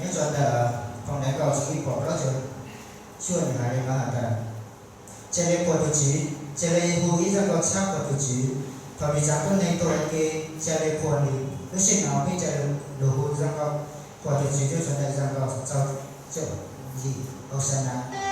Nyob rau ntawm phau Ntawv Nkauj tshooj ib puas plaub caug cuaj nws hais li no hais tias, cia li qhuas tus Tswv, cia li hu ib zaj nkauj tshab qhuas tus Tswv. Thaum nws txav tuab neeg tuaj ua ke, cia li qhuas nws. Lub sij hawm no peb cia li lug hu zaj nkauj qhuas tus Tswv nyob rau ntawm zaj nkauj txaus caum yim, Hauxanas.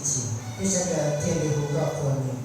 Peb sawv daws thiaj li hu kom qhuas nws.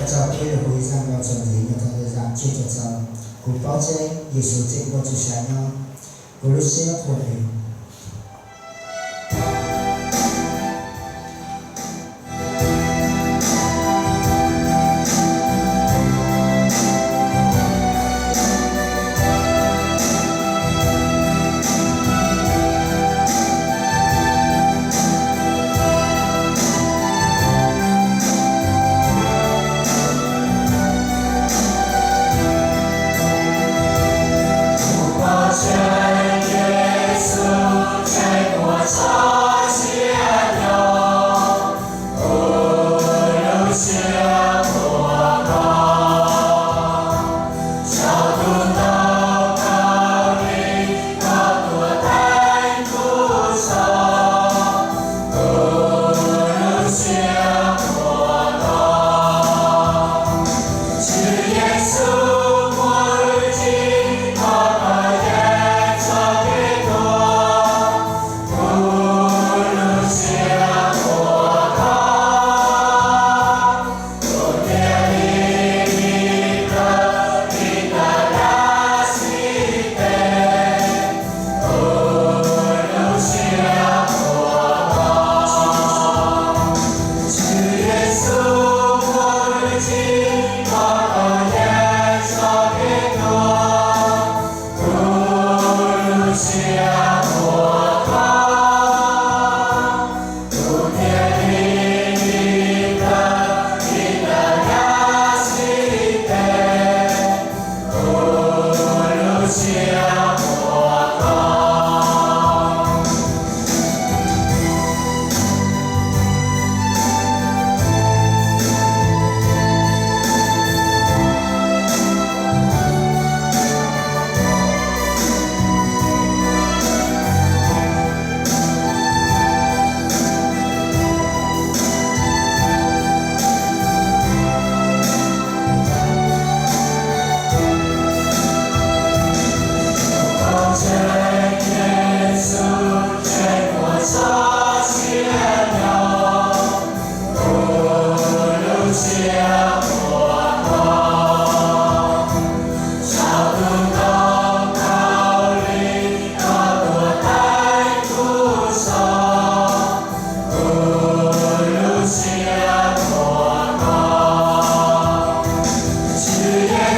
Ua tsaug peb lug hu ib zaaj nkauj txuas ntxiv nyob rau ntawm zaaj tsib rau txog: Kuv paub tseeb Yexus tseem muaj txuj sa nyob, kuv lub siab qhuas nws.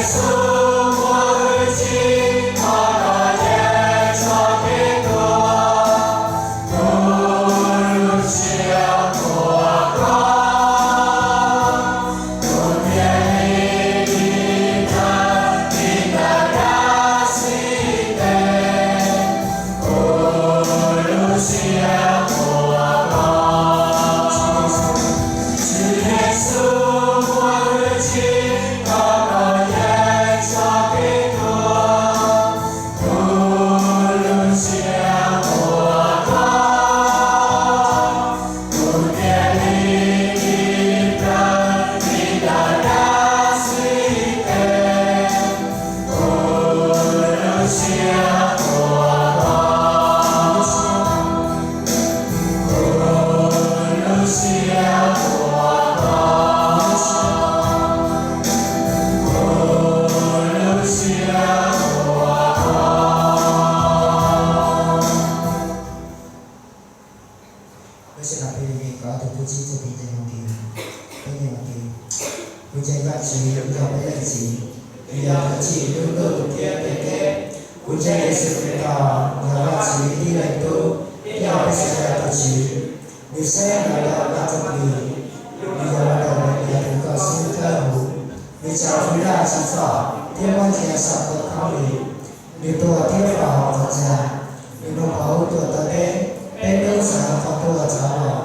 Peb sawv daws peb yuav kom tus tub txib txuas tus ntseeg mus tim, peb nyias mus tim. Kuv ntseeg Vajtswv yog peb leej txiv, nws yog tus tsim lub ntuj thiab tej teb. Kuv ntseeg Yexus Khetos yog Vajtswv ib tug leej tub, thiab yog peb sawv daws tus Tswv. Nws saib los ntawm Vajtswv Nplij, nws yog los ntawm Malis tus tub xib hwb dawb huv. Nws txawm ua laj tsis txom thiab muab ntsia saum tus khaub lig. Nws tuag thiab rov hauv qhov ntxa, nws mus pov hwm tuam teb, peb hnub txawm qhov tuag tsaus los.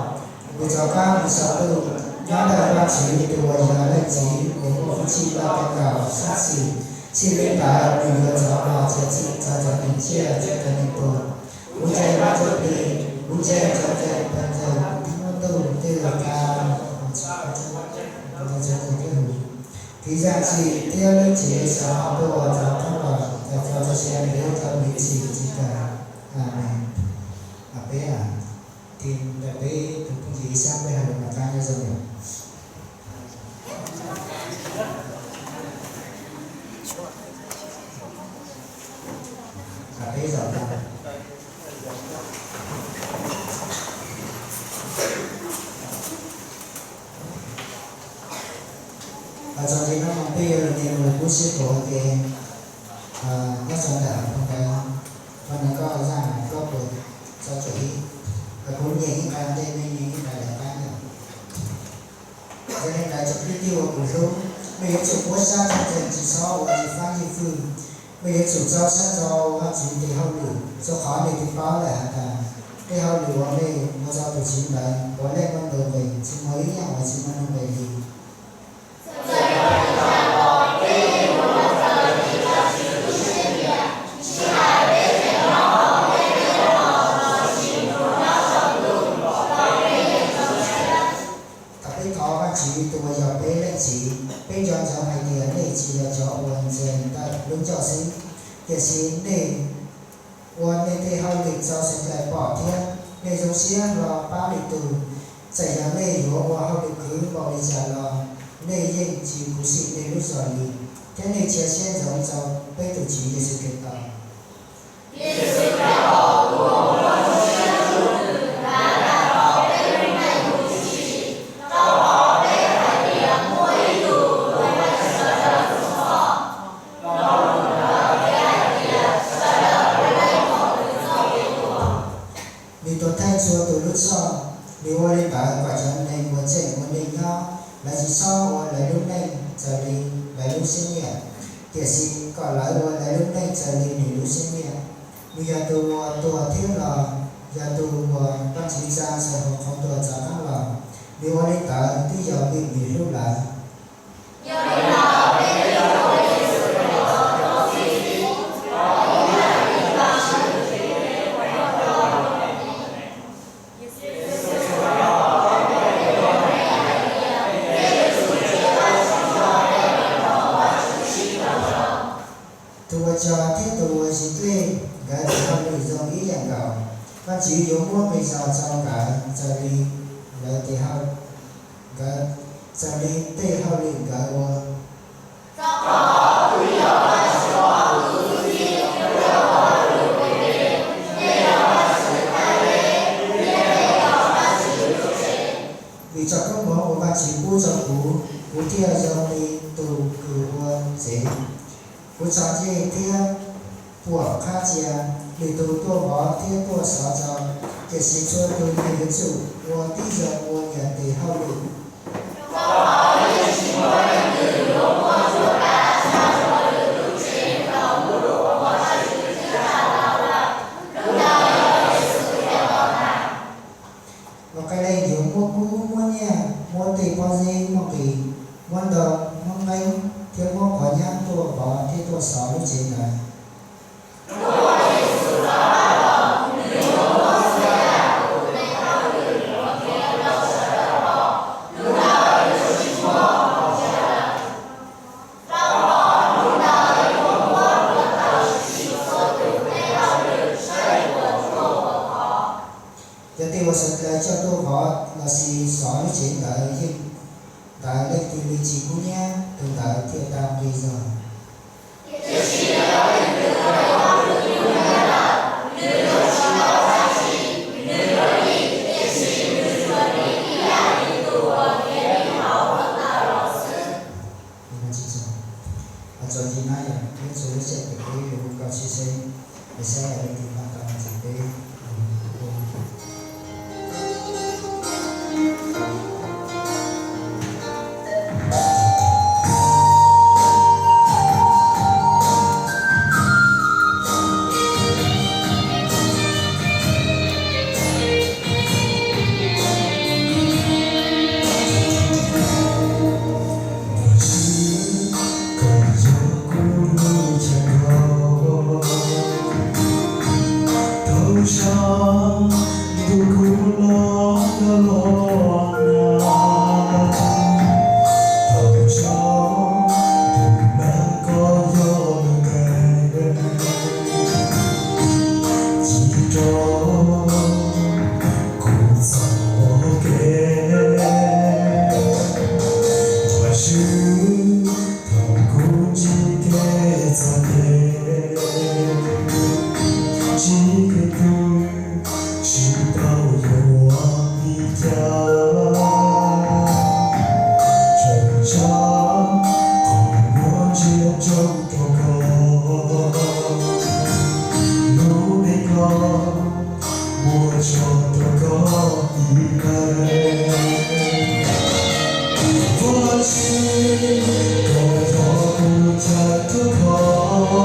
Nws rov qab mus saum ntuj, nyob ntawm Vajtswv tus uas yog leej txiv uas muaj hwj chim loj kawg nkaus sab xis. Txij li ntawd nws yuav rov los txiav txim rau cov neeg ciaj thiab cov neeg tuag. Kuv ntseeg Vajtswv Nplij, kuv ntseeg cov ntseeg pes ntseeg, muaj ntuj tej los kav, Vajtswv txawj huv, kev zam txim thiab lub cev xav qhov tuag rov qab los, txais tau cov sia ntev rau ib txhis tsis tag. Amees. Peb, tim ntawm peb tus phooj ywg Ib Xab peb hais lus no qab nyob zoo yom. Peb zaum tau. Txog ntawm no peb yuav los mus lus kub sib qhua ua ke. Nyob txog ntawm phau ntawv, phau ntawv koj zaj koj puas txog tsam ib, kuv nyeem ib qho ntej, nej nyeem ib qho lawv qab yom. Yog li ntawd cov kwv tij uas kuv hlub, nej yuav tsum muab sab ntseeg tsis txhob ua ib fab ib fwj. Nej yuav tsum txaus siab rau Vajtswv tes hauj lwm, rau qhov nej twb paub lawm hais tias tej hauj lwm uas nej ua rau tus Tswv ntawd puav leej muaj nuj nqis, tsis muaj ib yam uas tsis muaj nuj nqis li. Thaum peb thov Vajtswv tus uas yog peb Leej Txiv, peb nco ntsoov hais tias nej tsis yog cov uas ntseeg ntawm lub ncauj xwb, tiam sis nej ua nej tej hauj lwm rau sawv daws pom thiab nej zoo siab hlo pab lwm tus. Txawm yog nej yuav ua hauj lwm khwv npaum li cas los nej yeej tsis khuv xim nej lub zog li, thiab nej cia siab ntsoov rau peb tus Tswv Yexus Khetos. Nws tuav theej txhua tus lub txhoj, nws ua li ntawd kom cov neeg uas tseem ua neej nyob lawv tsis txhob ua lawv lub neej raws li lawv lub siab nyiam, tiam sis kom lawv ua lawv lub neej raws li nws lub siab nyiam. Nws yog tus uas tuag thiab los, yog tus uas Vajtswv tsa ntawm hauv qhov tuag rov qab los. Nws ua li ntawd twb yog vim nws hlub lawv. Tus uas tso thiab tus uas zis dlej, nkawd tes hauj lwm zoo ib yam nkaus. Vajtswv yuav muab nqi zog rau nkawd raws li lawv tes hauj, nkawd, raws li tej hauj lwm nkawd ua. Vim txoj koob hmoov uas Vajtswv pub rau kuv, kuv thiaj zoo li tus kws ua tsev. Kuv tso ceg thiab puam qhab cia, lwm tus tuaj vov thiab tuaj sov tso, tiam sis txhua tus nyias yuav tsum ua tib zoo ua nyias tes hauj lwm. Los qee leej yuav muab kub, muab nyiaj, muab tej pob zeb muaj nqis, muab ntoo, muab nqeeb thiab muab quav nyab tuaj vov thiab tuaj sov lub tsev ntawd. Yog tej uas sawv daws coj tuaj vov lossis sov lub tsev ntawd yeej ntawd, leej twg li tsis kub nyab, tus ntawd thiaj tau nqi zog. Txuas ntxiv no yog peb txhua lub sij hawm peb yuav hu nkauj sib seb, es saib leej twg npaj tau no ces peb hu. Koj yog kuv lub chaw nkaum, thaum tshav ntuj kuv los los nag, thaum tsaus ntuj nag koj yog lub ntees, tsis rau kuv txoj kev nqua swb. Thaum kuv ntsib kev txom nyem, ntsib kev twg tsis tau yuav li cas, tseem tshav qhov muag ntsia ntsoov rau koj, lub npe koj muab tso rau koj ib leeg. Vajtswv, koj yog kuv chaw rau koj.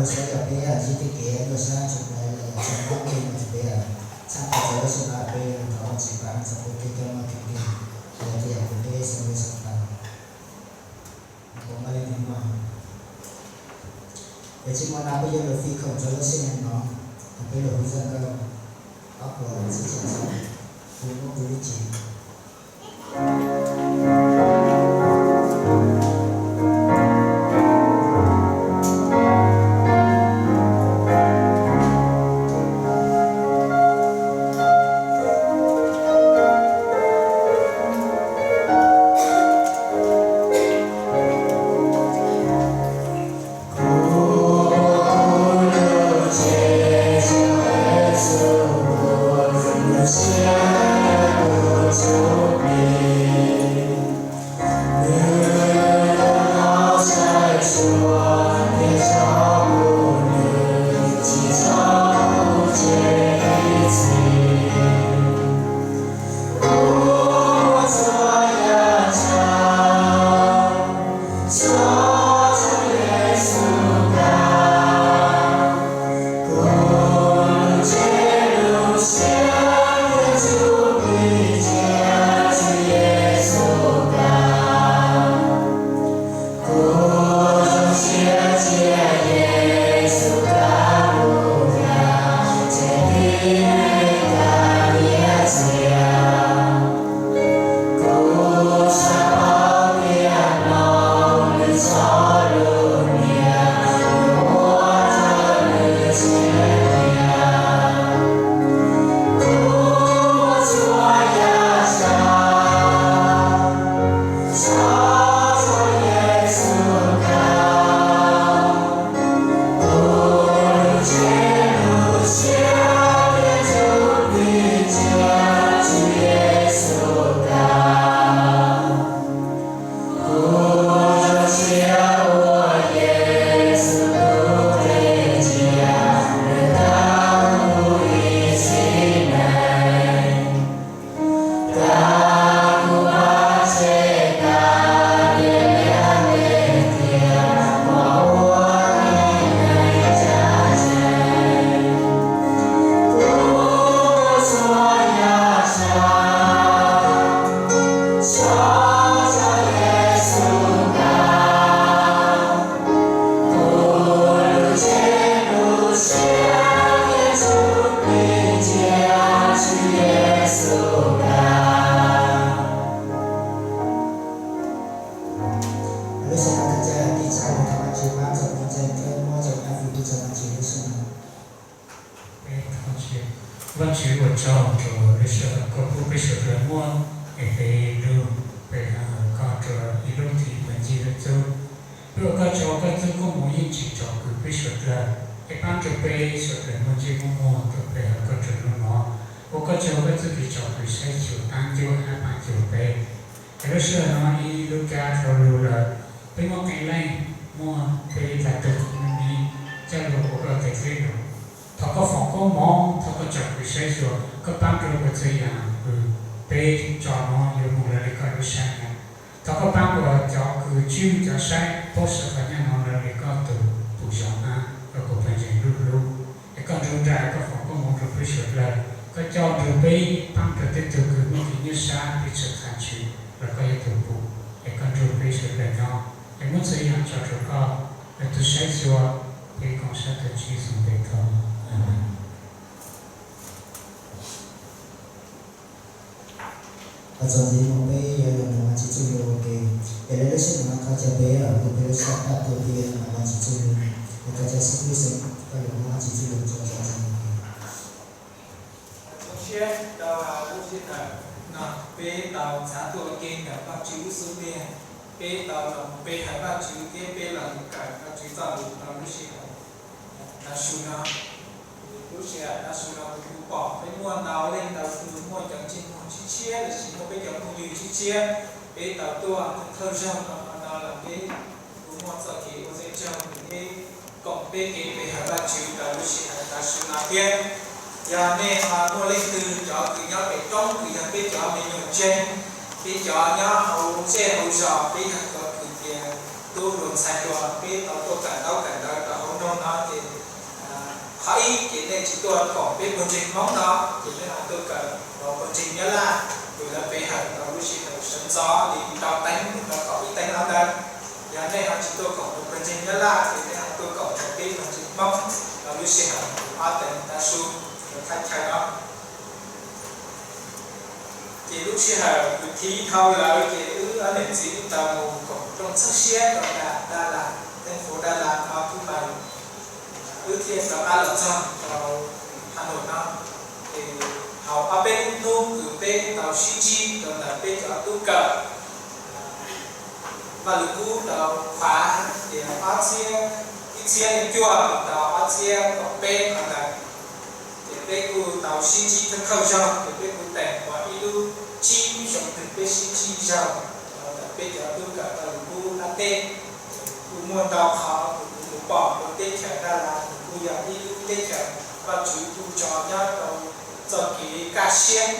Xav yog peb ntsib tej kev ua sab tso plawg los yog tso plawg tej no ces peb txhawb tau cov lub sij hawm peb thov Vajtswv pab txhua tus tej kev muaj kev nkeeg, los yog tej yam uas peb xav ua xav tau. Puas muaj leej twg muaj? Yog tsis muaj no peb yuav lus fij khoom rau lub sij hawm no, thaum peb lus hu zaj nkauj ob puas tsib caug txog kuv muab kuv lub cev. Lub sij hawm no thov caw tib tsav lus thov Vajtswv pab txhua tus ntseeg thiab muab txhua tus hlub txog Vajtswv lub sij hawm no. Peb thov Vajtswv, Vajtswv ua tsaug rau lub sij hawm koj pub peb sawv daws muaj es peb lub, peb hawm koj rau ib lub thim pab ncig lub txub. Peb ua koj tsaug, koj txoj koob hmoov yeej tsis tsom kwm peb sawv daws, es pab rau peb sawv daws muaj ntsej muag tuaj pe hawm koj rau hnub no. Ua koj tsaug, koj txoj kev tsom kwm saib xyuas pab ncua hab pab cuag peb. Es lub sij hawm no ib lub kab dhau lug lawm, peb muaj qee leej muaj peb dlaag tug me me coj lug ua koj tes teb lug. Thov koj foom koob hmoov, thov koj tsom kwm saib xyuas, koj pab rau kws txhua yam kws peb tso no yuav moog lawv le koj lub sab nyob. Thov koj pab kuas cov kws tswj cov saib paub sawv qhov nyob no lawv le koj tug pum zog hab koj kuas pawg ntseeg lub hlub. Es koj nrug nraim, koj foom koob hmoov rau peb sawv dlawg, koj coj nrug peb paab rau tej tug kws muaj kev nyuaj sab peb tsi qha ntswg los koj yog tug pum. Es koj nrug peb sawv dlawg nyob, es muab txhua yam tso rua koj, yog tug saib xyuas, peb koom sab tug Tswv Yexus npe thov, Amees. Txuas ntxiv mus peb yuav lug nug Vaajtswv txuj lug ua ke. Es le lub sij hawm no thov caw peb lug peb lub sab paj tuaj peb yuav lug nug Vaajtswv txuj lug. Es thov caw xib fwb Xeeb koj lug muab Vaajtswv txuj lug tso rua ntxiv mus ke. Lub sij hawm no peb tau txav tuaj ua ke ntawm Vaajtswv lub xub ntiag, peb tau los pe hawm Vaajtswv thiab peb los kawm Vaajtswv txoj lug rua lub sij hawm tav su no. Lub sij hawm tav su no kuv pom peb muaj ntau leej ntau tug muaj cov ntsej muag tshiab tshiab los sis muaj peb cov phooj ywg tshiab tshiab, peb tau tuaj thawj zaug no, qhov no los peb kuj muaj txoj kev ua zeej tsaug, peb koom peb kev pe hawm Vaajtswv rau lub sij hawm tav su no thiab. Yog nej ho muaj leej twg cov kws nyob pem roob kws yog peb cov me nyuam ntseeg, peb cov nyob hauv zej hauv zos, peb yog cov kws tias tub hluas ntxhais hluas, peb tau tuaj kawm ntaub kawm ntawv rau hauv nroog no ces Qhov ib ces nej tsis tuaj koom peb pawg ntseeg Hmoob no, ces nej ho tuaj kawm rau pawg ntseeg Nyab Laj, vim lawv pe hawm rau lub sij hawm sawv ntxov li rau teev rau kaum ib teev no ntawd. Yog nej ho tsis tuaj koom rau pawg ntseeg Nyab Laj ces nej ho tuaj koom rau peb pawg ntseeg Hmoob rau lub sij hawm ob teev tav su rau thaj chaw no. Ces lub sij hawm kwv thiv dhau lawm ces wb ob niam txiv wb tau mus koom rooj txhawb siab rau nram Daj Las, teej fuv Daj Las no twb pais, wb thiaj rov qab los txog rau Has Nois no. Ces thaum ob peb lub hnub kws peb tau sib ntsib rau ntawm peb cov tub kawm, Vaj Lwm Kub tau qhuav tias ob txhiab, ib txhiab leej cuaj mus rau ob txhiab kaum peb qhov ntawd, ces peb kuj tau sib ntsib thawj thawj zaug ces peb kuj teem ua ib lub tsib xyoo twg peb sib ntsib zaug rau ntawm peb cov tub kawm Vaj Lwm Kub dab teb. Kuj muaj ntau qhov kuv mus pom rau teb chaws Daj Las, nws kuj yog ib lub teb chaws Vajtswv kuj tso nyob rau txoj kev kaj siab,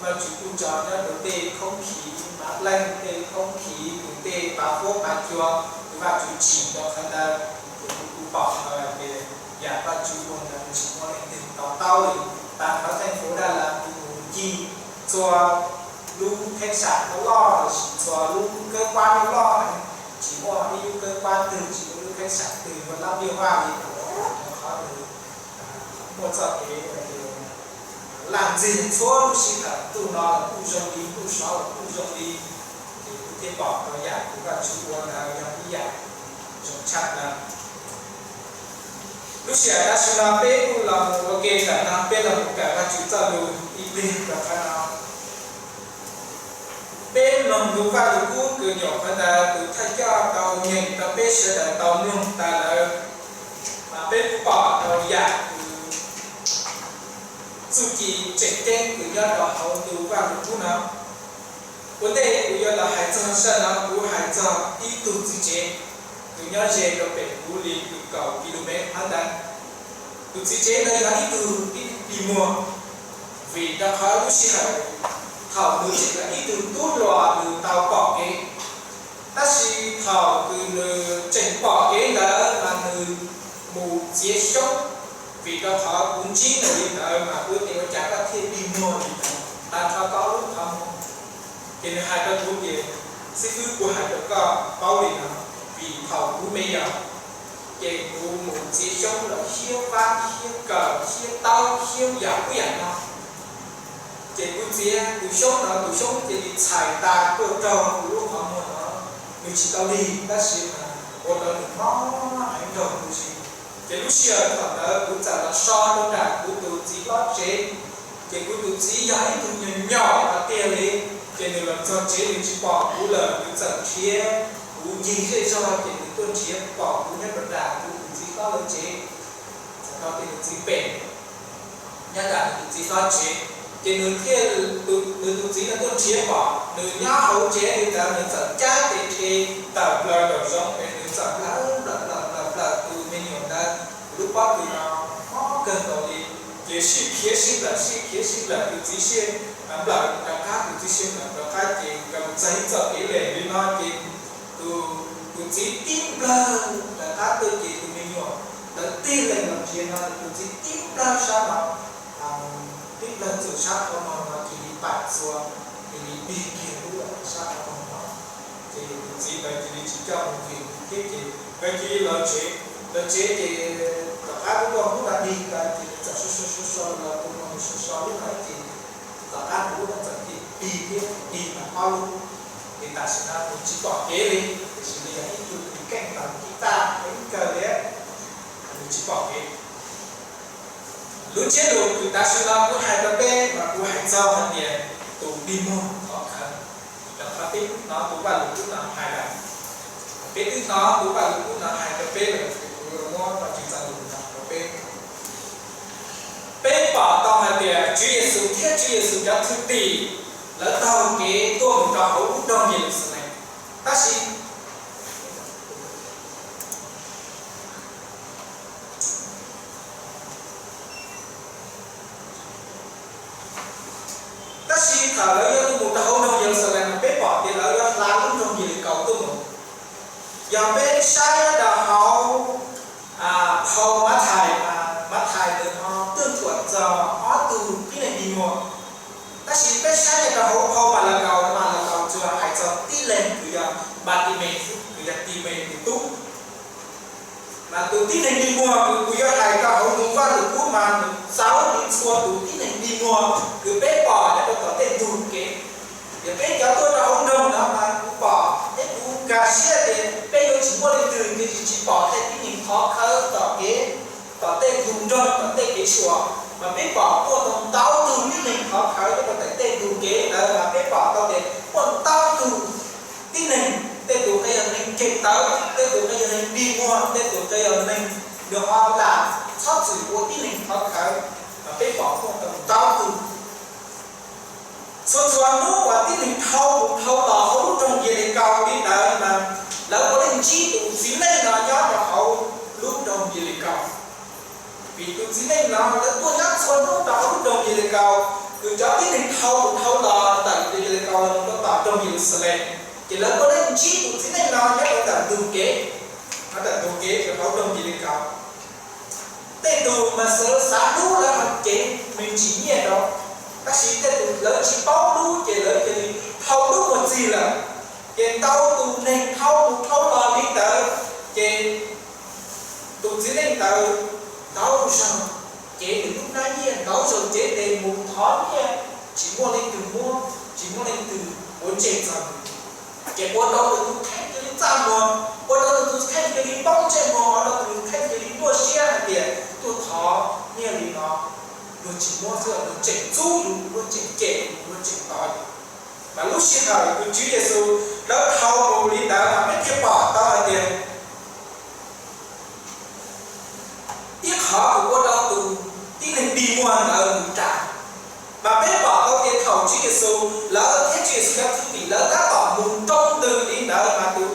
Vajtswv kuj tso nyob rau tej khoob khiv mav leej, tej khoob khiv kws tej pav huab pav cua kws Vajtswv tsim rau qhov ntawd. Ces kuv kuj pom tau hais tias yam Vajtswv ua ntawd tsis muaj leej twg to taub li. Tag nrho teej fuv Daj Las kuv mus ncig txhua lub kheeb sam loj loj lossis txhua lub kawb kuab loj loj, tsis muaj ib lub kawb kuab twg, tsis muaj lub kheeb sam twg muaj lab npiaj vaj li ntawd, rau qhov nws muaj txoj kev laj ntxiag txhua lub sij hawm, ntuj no los kuj zoo li, ntuj sov los kuj zoo li. Ces kuv thiaj pom tau yam kws Vajtswv ua ntawd yog ib yam zoo tshaj plaws. Lub sij hawm tam sim no peb kuj los mus ua ke ntawm no, peb los mus kawm Vajtswv txoj lus ib pliag rau qhov no. Peb mloog lus Vaj Lwm Kub kws nyuam qhuav ntawd tus thawj coj tau nyeem rau peb sawv daws tau mloog tas lawm, mas peb kuj pom tau yam kws txuj ci tseem ceeb kws nyob rau hauv ntu Vaj Lwm Kub no. Ua ntej kuv yuav los hais txog zaj no, kuv hais txog ib tug txiv tsev kws nyob ze rau pem kuv li kaum kilomev qhov ntawd. Tus txiv tsev ntawd yog ib tug tib dig muag, vim rau qhov lub sij hawm thaum nws tseem yog ib tug tub hluas nws tau pom kev. Tab sis thaum kws nws tseem pom kev ntawd mas nws mus txiav xyoob, vim rau qhov kuv ntsib nws li ntawd mas kuv tias ua cas koj thiaj dig muag li ntawd tag nrho koj lub qhov muag. Ces nws hais rau kuv tias, xib fwb, kuv hais rau koj paub li no, vim thaum kuv me nyuam ces kuv mus txiav xyoob los hiab vab hiab kaws hiab taub hiab yam ub yam no. Ces kuv txiav tus xyoob no, tus xyoob cia li txhais tas tuaj raug kuv lub qhov muag no, nws tsis tau dig tab sis mas ua rau nws mob heev nraug huv si. Ces lub sij hawm thaum ntawd kuv txawm los so rau nram kuv tus txiv hlob tsev, ces kuv tus txiv yog ib tug nyuam nyaum hais tiag li, ces nws los txog tsev nws tsis pom kuv lawm, nws txawm nrhiav kuv ncig zej zog, ces nws tuaj nrhiav pom kuv nyob rau nram kuv tus txiv hlob lawv tsev, txawm no ces nws txiv pem nyob nram nws tus txiv hlob tsev. Ces nws thiaj, nws tus txiv no tuaj nrhiav pom nws nyob hauv tsev li ntawd, nws txawm cab tes rhe tawm plaws nraum zoov es nws txawm nplawm nplawm nplawm nplawm nplawm tus me nyuam ntawd, lub pob tw no mob kawg nkaus li. Ces sij khiav sij nplawm sij khiav sij nplawm, tus txiv sij nplawm rov qab, tus txiv sij nplawm rov qab, ces nkawd mus txog ib txoj kev lem li no ces tus, tus txiv tib nplawg rov qab tuaj ces tus me nyuam ntawd tig lees los ntsia no, tus txiv tib nplawg sab no, tib nplawg txog sab qhov muag no cia li pam txhua, cia li dig kiag lub sab qhov muag no. Ces tus txiv ntawd cia li tsis coj mus vim thiab ces nkawd cia li lawv tsev, lawv tsev ces rov qab lub nkuaj hnub no dig ntawd ces txawm so so so so los tus no so so lub no ces tom qab tus lub no txawm cia li dig thiab dig tau ob lub. Ces tam sim no nws tsis pom kev li, tiam sis nws yog ib tug kws keej tau kis taj heev kawg li, nws tsis pom kev. Lub ntsiab lus kws tam sim no kuv hais rau peb mas kuv hais txog hais tias tus dig muag qhov khav. Rau qhov peb twb hnov tus Vaj Lwm Kub no hais lawm, peb twb hnov tus Vaj Lwm Kub no hais rau peb lawm, ces kuv yuav muab Vajtswv txoj lus no rau peb. Peb pom tau hais tias Tswv Yexus thiab Tswv Yexus cov thwj tim lawv taug kev tuaj mus rau hauv lub nroog Yeluxalees, tab sis tab sis thaum lawv yuav tuaj mus rau hauv nroog Yeluxalees no peb pom tias lawv yuav hla lub nroog Yelikaus tuaj mus. Yog peb saib nyob rau hauv phau Mathais, Mathais Mas tus tib neeg dig muag uas kuv yuav hais rau hauv ntu Vajluskub mas nws txaus li txhua tus tib neeg dig muag uas peb pom nyob rau tom tej ntug kev. Yog peb cov tuaj rau hauv nroog no mas kuv pom thiab kuv nkag siab tias peb yuav tsis muaj leej twg, tiam sis tsis pom tej tib neeg thov khawv tom kev, tom tej ntug nroog, tom tej kev suas, mas peb pom muaj ntau ntau tus tib neeg thov khawv nyob rau tom tej ntug kev ntawd, mas peb pom tau tias muaj ntau tus tib neeg, tej tus qee yog neeg ceg tawv, tej tus qee yog neeg dig muag, tej tus qee yog neeg nws ho lam txhob txwm ua tib neeg thov khawv, mas peb pom muaj tau ntau tus. Txhua txhua hnub uas tib neeg dhau mus dhau los hauv lub nroog Yelikaus li ntawd mas lawv puav leej ntsib tus txiv neej no nyob rau hauv lub nroog Yelikaus. Vim tus txiv neej no lawv tuaj nyob txhua hnub rau hauv lub nroog Yelikaus, uas cov tib neeg dhau mus dhau los ntawm Yelikaus los rau tom nroog Yeluxalees, ces lawv puav leej ntsib tus txiv neej no nyob rau ntawm ntug kev, nyob ntawm ntug kev rau hauv nroog Yelikaus. Tej tus mas sawv xav hlub lawv ho cev me ntsis nyiaj rau, tab sis tej tus lawv tsis paub hlub ces lawv cia li dhau hlub mus txig lawm. Ces ntau tus neeg dhau mus dhau los li ntawd, ces tus txiv neej ntawd ntau zaus cev nws lub hnab nyiaj, ntau zaus cev tes mus thov nyiaj, tsis muaj leej twg muab, tsis muaj leej twg ua ntsej txog nws. Ces ua rau nws tus kheej cia li txaj muag, ua rau nws tus kheej cia li poob ntsej muag, ua rau nws tus kheej cia li nyuaj siab hais tias tuaj thov nyiaj li no, luag tsis muab xwb, luag tseem txub yus, luag tseem cem yus, luag tseem tos yus. Mas lub sij hawm uas Tswv Yexus lawv dhau mus li ntawd mas peb thiaj pom tau hais tias ib qhov uas ua rau tus tib neeg dig muag ntawd mus ras. Mas peb pom tau tias thaum Tswv Yexus lawv thiab Tswv Yexus cov thwj tim lawv tab tom mus nroo ntws li ntawd mas tus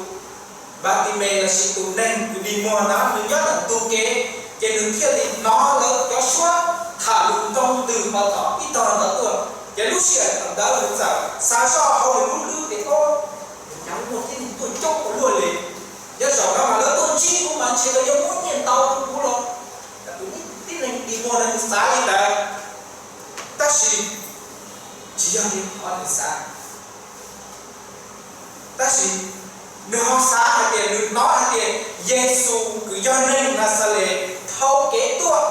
Npatimes lossis tus neeg uas dig muag no nws nyob ntawm ntug kev, ces nws thiaj li hnov lawv cov suab tham lus nroo ntws pov tom ib tog ntawd tuaj. Ces lub sij hawm thaum ntawd nws txawm xav zoj hauv nws lub hlwb tias, Au, nws cov muaj tib neeg tuaj coob ua luaj li. Nyob zaum no mas lawv tuaj ntsib kuv mas ntshe lawv yuav muab nyiaj ntau rau kuv los. Tus tib neeg dig muag no nws xav li ntawd, tab sis tsis yog li qhov nws xav. Tab sis nws ho xav hais tias nws hnov hais tias Yexus uas yog neeg Naxales dhau kev tuaj,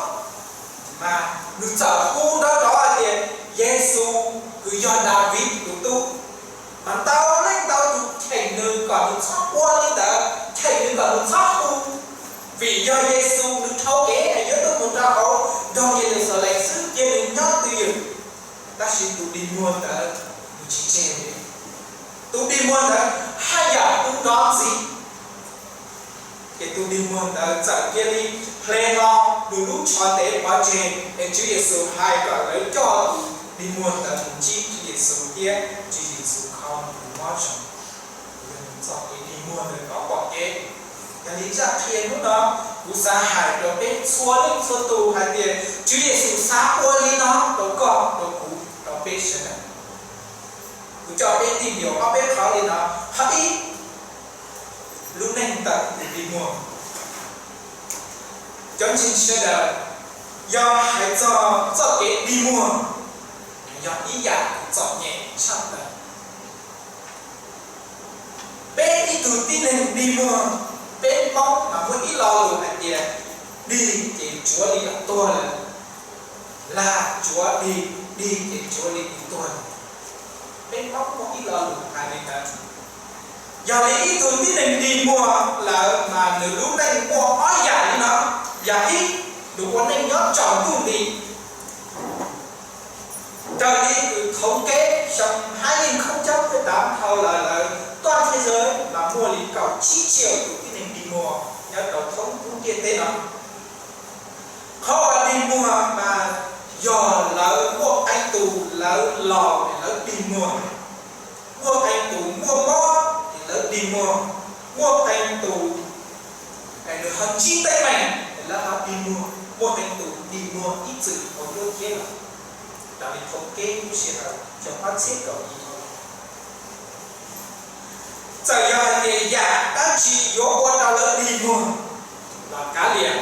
mas nws txawm hu nrov nrov hais tias, Yexus uas yog Daviv tus tub. Mas ntau leej ntau tus cheem nws kom nws txhob ua li ntawd, cheem nws kom nws txhob hu, vim yog Yexus nws dhau kev yuav tuaj mus rau hauv nroog Yeluxalees xwb, cia nws nyob twj ywm. Tab sis tus dig muag ntawd nws tsis tseg li. Tus dig muag ntawd haj yam hu nrov ntxiv. Ces tus dig muag ntawd txawm cia li hle hlo nws lub tsho ntev pov tseg, es Tswv Yexus hais kom lawv coj tus dig muag ntawd mus ntsib Tswv Yexus thiab Tswv Yexus kho nws tus mob zoo. Yog nws txoj kev dig muag ntawd rov pom kev. Yog li zaj qhia hnub no kuv xav hais rau peb txhua leej txhua tus hais tias Tswv Yexus xav ua li no rau koj, rau kuv, rau peb sawv daws. Kuv coj peb tig nkaus ob peb qhov li no. Qhov ib, lub neej ntawm tus dig muag. Cov ntseeg sawv daws, yog hais txog txoj kev dig muag, yog ib yam txom nyem tshaj plaws. Peb ib tug tib neeg dig muag, peb Hmoob mas muaj ib lo lus hais tias, dig ces tsuav li yog tuag lawm, lag tsuav dig, dig ces tsuav li yog tuag lawm. Peb Hmoob muaj ib lo lus hais li ntawd. Yog li ib tug tib neeg dig muag lawm mas nws lub neej muaj ob yam li no. Yam ib, nws ua neej nyob tsaus ntuj nti. Raws li tus thoob kev xyoo hai nghìn không trăm mười tám dhau los lawm, toàn thế giới mas muaj li kaum tsib triệu tus tib neeg dig muag nyob rau thoob lub ntiaj teb no. Qhov uas dig muag mas yog lawv muaj qee tus lawv los es lawv dig muag, muaj qee tus muaj mob es lawv dig muag, muaj qee tus nws ho ntsib teeb meem es lawv ho dig muag, muaj qee tus dig muag ib txwm tau yuav thiab lawm. Raws li thoob kev lub sij hawm xyoo ob txhiab kaum yim no, txawm yog hais tias yam dab tsi yuav ua rau lawv dig muag los kav liam,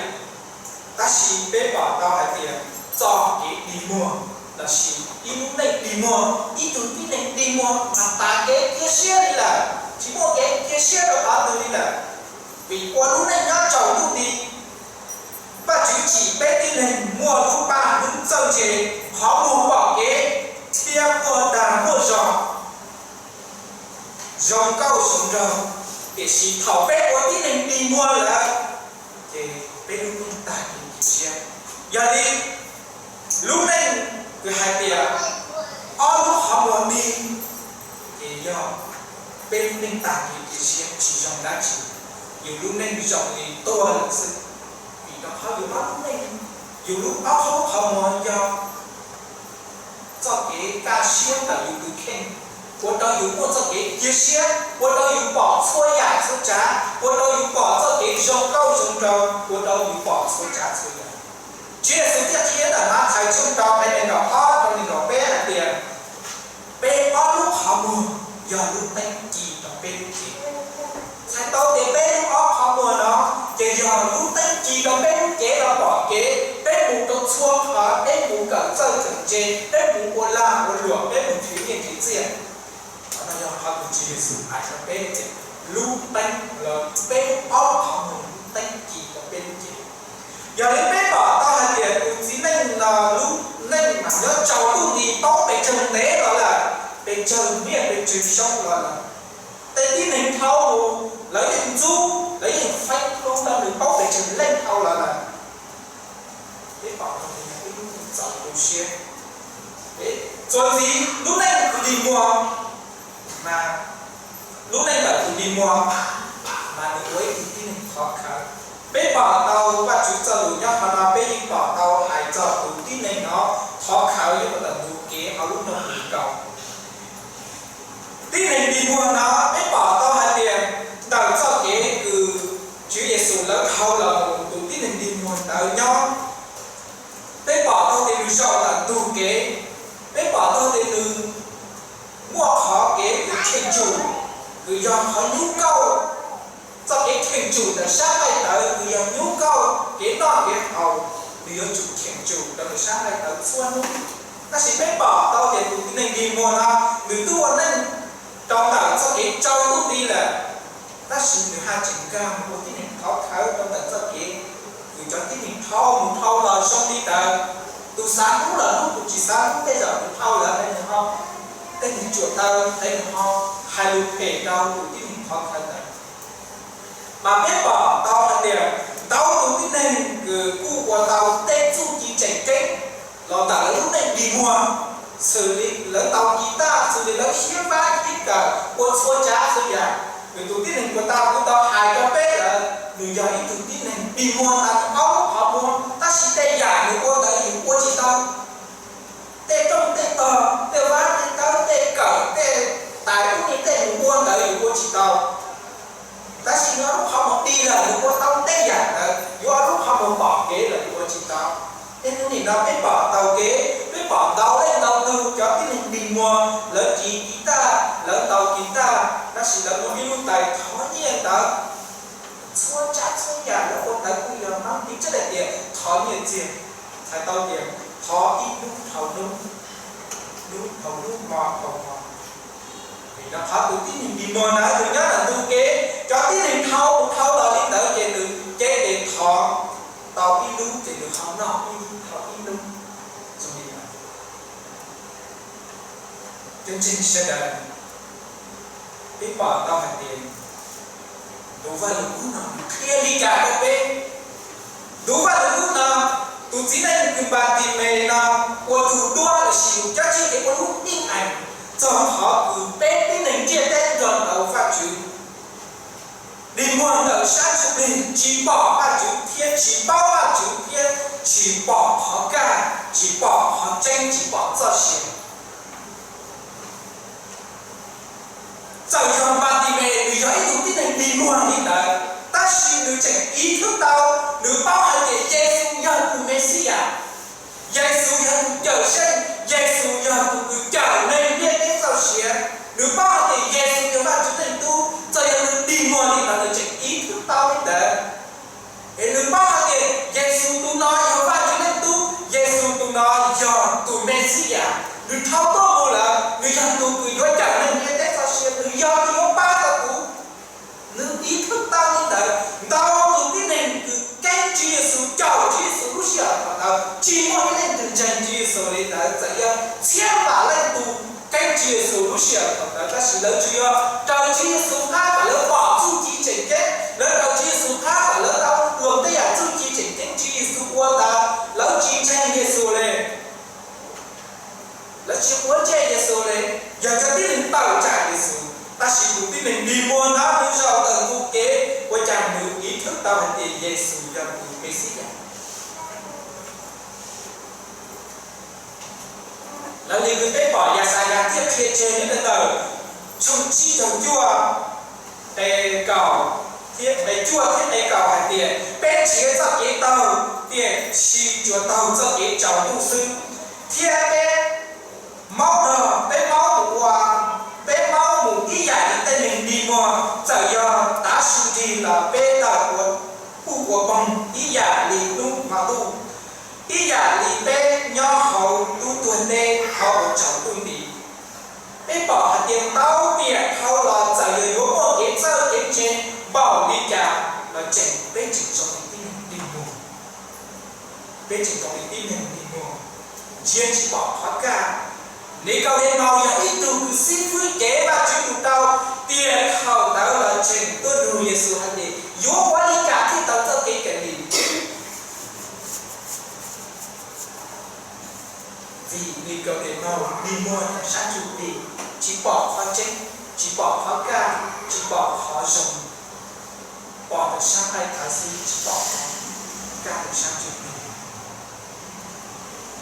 tab sis peb pom tau hais tias txoj kev dig muag lossis ib lub neej dig muag, ib tug tib neeg dig muag mas tas kev cia siab li lawm, tsis muaj kev cia siab rau qhov twg li lawm. Vim ua lub neej nyob tsaus ntuj nti, qhov muag pom kev thiab muaj dag muaj zog, zoo nkauj zoo nraug. Tiam sis thaum peb ua tib neeg dig muag lawm, ces peb lub neej tag kev cia siab. Yog li lub neej kws hais tias ob lub qhov muag dig, ces yog peb lub neej tag kev cia siab tsis zoo dab tsi, yus lub neej zoo li tuag lawm xwb. Vim rau qhov yus ob lub neej, yus lub ob lub qhov muag yog txoj kev kaj siab ntawm yus tus kheej, ua rau yus muaj txoj kev cia siab, ua rau yus pom txhua yam txhua tsav, ua rau yus pom txoj kev zoo nkauj zoo nraug, ua rau yus pom txhua tsav txhua yam. Tswv Yexus thiaj qhia ntawm Mathais tshooj rau nqe nees nkaum ob rau nees nkaum peb hais tias, peb ob lub qhov muag yog lub teeb ci rau peb lub cev. Txhais tau tias peb lub ob qhov muag no ces yog lub teeb ci rau peb lub cev los pom kev, peb mus rau txhua qhov, peb mus kawm txawj kawm ntse, peb mus ua lag ua luam, peb mus nrhiav nyiaj nrhiav txiaj. Qhov no yog qhov kws Tswv Yexus hais rau peb tias lub teeb, peb ob qhov muag lub teeb ci rau peb lub cev. Yog li peb pom tau hais tias tus txiv neej no lub neej mas nyob tsaus ntuj nti, paub pes tsawg ntev los lawm, pes tsawg niaj pes tsawg xyoo los lawm. Tej tib neeg dhau mus lawv yeej ntxub, lawv yeej feeb hlub rau nws paub pes tsawg leej dhau los lawm. Peb pom tau tias ib lub neej txaus tu siab. Txuas ntxiv lub neej tus dig muag, mas lub neej ntawm tus dig muag mas nws ua ib tug tib neeg khov khaws. Peb pom tau Vajtswv txoj lus nyob qhov no, peb yeej pom tau hais txog tus tib neeg no khov khaws nyob rau ntawm ntu kev hauv lub nroog Lukas. Tib neeg dig muag no peb pom tau hais tias ntawm txoj kev kws Tswv Yexus lawv dhau los mus, tus tib neeg dig muag ntawd nyob, peb pom tau tias nws zaum ntawm ntug kev, peb pom tau tias nws muaj qhov kev kws cheem tsum, kws yog qhov nyub kauj. Txoj kev cheem tsum ntawm sab nqaij tawv kws yog nyub kauj kev noj kev haus, nws yuav tsum cheem tsum rau nws sab nqaij tawv txhua hnub. Tab sis peb pom tau tias tus tib neeg dig muag no nws twb ua neej rau ntawm txoj kev tsaus ntuj nti lawm, tab sis nws haj tseem nkag mus ua tib neeg khov khaws rau ntawm txoj kev kws cov tib neeg dhau mus dhau los zoo li ntawd. Tus xav hlub los hlub, tus tsis xav hlub tej zaum nws dhau lawm es nws ho, tej neeg tsuam taw es nws ho hais lus phem rau tus tib neeg khov khaws ntawd. Mas peb pom tau hais tias ntau tus tib neeg kws kuj ua tau tej txuj ci tseem ceeb los ntawm lawv lub neej dig muag, xws li lawv ntaus kis taj, xws li lawv siab fab siab kawm ua txhua tsav txhua yam. Nws tus tib neeg uas tau kuv tau hais rau peb lawm, nws yog ib tug tib neeg dig muag ntawm ob lub qhov muag, tab sis tej yam nws ua ntawd yus ua tsis tau. Tej rooj tej tog, tej vab tej tawb, tej kawm tej tais ub ni tej nws ua ntawd yus ua tsis tau. Tab sis nws ob lub qhov muag dig lawm nws ua tau tej yam ntawd, yus ob lub qhov muag pom kev lawm yus ua tsis tau. Tej hnub nim no peb pom ntau kev, peb pom ntau leej ntau tug cov tib neeg dig muag, lawv ris kis taj, lawv ntaus kis taj, tab sis lawv muaj ib lub tais thov nyiaj ntawd. Txhua tsav txhua yam lawv ua ntawd kuj yog hmab nti teb hais tias thov nyiaj txiag, txhais tau tias thov ib hnub dhau hnub, hnub dhau hnub, hmo dhau hmo. Vim rau qhov tus tib neeg dig muag ntawd nws nyob ntawm ntug kev, cov tib neeg dhau dhau los li ntawd ces nws cev tes thov tau ib lub ces nws ho noj ib lub dhau ib lub. Zoo li ntawd, cov ntseeg sawv daws, peb pom tau hais tias tus Vajluskub no nws qhia li cas rau peb? Tus Vajluskub no, tus txiv neej kws Npatimes no ua tus duab los sis yus cov tsiaj ces ua lub him ees txog qhov kws peb tib neeg ntiaj teb nrog rau Vajtswv dig muag ntawm sab ntsuj plig, tsis pom Vajtswv thiab tsis paub Vajtswv thiab tsis pom qhov kaj, tsis pom qhov tseeb, tsis pom txoj sia. Txawm yog Npatimes nws yog ib tug tib neeg dig muag li ntawd, tab sis nws tseem ib thwb tau, nws paub hais tias Yexus yog tus Mexiyas. Yexus yog tus cawm seej, Yexus yog tus kws cawm neeg ntiaj teb txoj sia. Nws paub hais tias Yexus yog Vajtswv Leej Tub, txawm yog nws dig muag li ntawd nws tseem ib thwb tau li ntawd. Es nws paub hais tias Yexus tus no yog Vajtswv Leej Tub, Yexus tus no yog tus Mexiyas, nws dhau tuaj mus lawm, nws yog tus kws yuav cawm neeg ntiaj teb txoj sia, nws yog tus yuav pab tau kuv. Nws ib thwb tau li ntawd, ntau tus tib neeg kws keeb Tswv Yexus caum Tswv Yexus lub sij hawm thaum ntawd tsis muaj ib leej twg ntseeg Tswv Yexus li ntawd. Txawm yog txhiab vam leej tus keeb Tswv Yexus lub sij hawm thaum ntawd, tab sis lawv tsuas yog raws Tswv Yexus qab kom lawv pom txuj ci tseem ceeb, lawv raws Tswv Yexus qab kom lawv tau luag tej yam txuj ci tseem ceeb Tswv Yexus ua ntawd, lawv tsis ntseeg Yexus li. Lawv tsis quav ntsej Yexus li, yog cov tib neeg tawm tsam Yexus. Tab sis tus tib neeg dig muag ntawd nws zaum tawm ntu kev, ua cas nws ib thwb tau hais tias Yexus yog tus Mexiyas. Lawv li nws peb pom Yaxayas thiaj qhia tseg nyob ntawm tshooj tsib caug cuaj, nqe kaum thiab nqe cuaj thiab nqe kaum hais tias, peb nrhiav txoj kev taug tiam sis tsuas taug txoj kev tsaus ntuj xwb, thiab peb maub no, peb maub mus ua, peb maub mus ib yam li tej neeg dig muag. Txawm yog tav su nrig los peb tawm ua puj ua poog ib yam li hnub hmo ntuj, ib yam li peb nyob hauv lub tuag teb hauv uas tsaus ntuj nti. Peb pom hais tias ntau tiam dhau los txawm yog yuav muaj kev txawj kev ntse npaum li cas los tseem peb tseem zoo li tib neeg dig muag. Peb tseem zoo li tib neeg dig muag, ntsia tsis pom qhov kaj. Nikaudemaus yog ib tug kws xib fwb cev Vajtswv tus tau, tiam thaum ntawd los tseem tuaj nug Yexus hais tias yuav ua li cas thiaj tau txoj kev kawm dim. Vim Nikaudemaus dig muag rau sab ntsuj plig, tsis pom qhov tseeb, tsis pom qhov kaj, tsis pom qhov zoo, pom rau sab nqaij tawv xwb tsis pom qhov kaj rau sab ntsuj plig.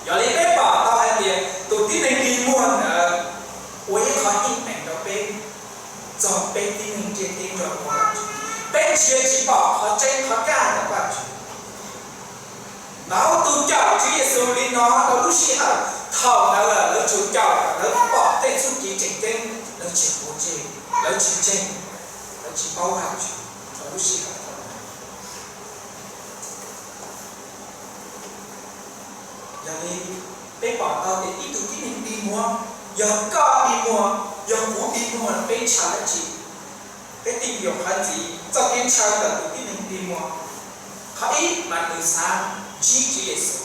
Yog li peb pom tau hais tias tus tib neeg dig muag ntawd ua ib qhov yeej meem rau peb txog peb tib neeg ntiaj teb nrog rau Vajtswv. Peb ntsia tsis pom qhov tseeb qhov kaj ntawm Vajtswv. Ntau tus caum Tswv Yexus li no rau lub sij hawm thaum ntawd lawv tsuas caum kom lawv pom tej txuj ci tseem ceeb, lawv tsis quav ntsej, lawv tsis ntseeg, lawv tsis paub Vajtswv rau lub sij hawm thaum ntawd. Yog li peb pom tau tias ib tug tib neeg dig muag, yog koj dig muag, yog kuv dig muag, peb ntshaw dab tsi? Peb tig nyuam qhuav ntxiv txoj kev ntshaw ntawm tus tib neeg dig muag. Qhov ib mas nws xav ntsib Tswv Yexus.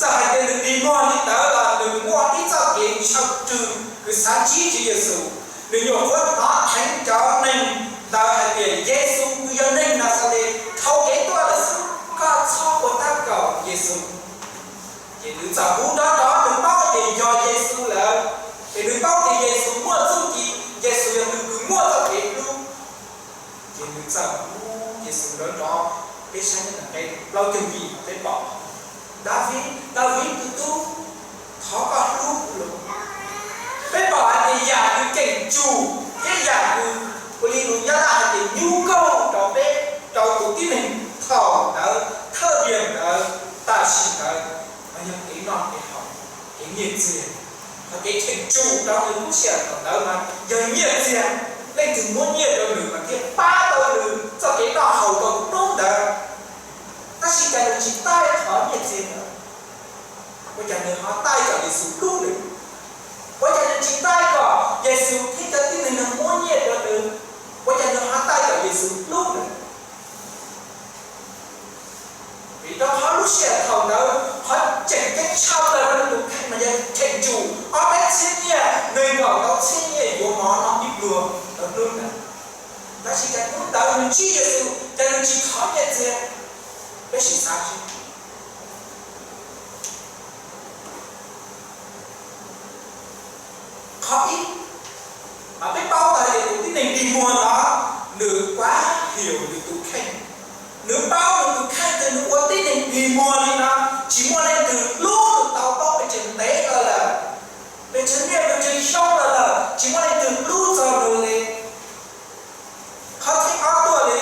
Txawm hais tias nws dig muag li ntawd los nws muaj ib txoj kev ntshaw rwg kws xav ntsib Tswv Yexus. Nws nyuam qhuav hnov dheev cov neeg ntawd hais tias Yexus nws yog neeg Naxales dhau kev tuaj lawm xwb, koj txhob ua tab kaum Yexus. Ces nws txawm hu nrov nrov, nws paub tias yog Yexus lawm, ces nws paub tias Yexus muaj txuj ci, Yexus yog tus kws muaj txoj kev hlub. Ces nws txawm hu Yexus nrov nrov. Peb saib nqe plaub caug yim peb pom, Daviv, Daviv tus tub, thov koj hlub kuv los. Peb pom hais tias yam kws cheem tsum thiab yam kws ua li lus Nyab Laj hais tias nhu kaug rau peb, rau tus tib neeg thaum ntawd, thawj tiam ntawd, tam sim ntawd, mas yog kev noj kev haus, kev nyiaj txiag. Qhov kev cheem tsum rau nws lub sij hawm thaum ntawd mas yog nyiaj txiag. Leej twg muab nyiaj rau nws mas thiaj pab tau nws txoj kev noj haus rau hnub ntawd. Tab sis cas nws tsis taij qhov nyiaj txiag ntawd? Ua cas nws ho taij kom Yexus hlub nws? Ua cas nws tsis taij kom Yexus thiab cov tib neeg no muab nyiaj rau nws? Ua cas nws ho taij kom Yexus hlub nws? Vim rau qhov lub sij hawm thaum ntawd qhov tseem ceeb tshaj plaws rau nws tus kheej mas yog cheem tsum ob peb txhiab nyiaj, nees nkaum tau txhiab nyiaj yuav mov noj ib pluag rau hnub ntawd. Tab sis cas hnub ntawd nws ntsib Yexus cas nws tsis thov nyiaj txiag? Peb sim xav seb. Qhov ib, mas peb paub tau tias tus tib neeg dig muag no nws kuab hiam nws tus kheej. Nws paub nws tus kheej tias nws ua tib neeg dig muag li no, tsis muaj leej twg hlub nws tau, paub pes tsawg ntev los lawm, pes tsawg niaj pes tsawg xyoo los lawm, tsis muaj leej twg hlub txog nws li. Qhov thib ob tuaj li,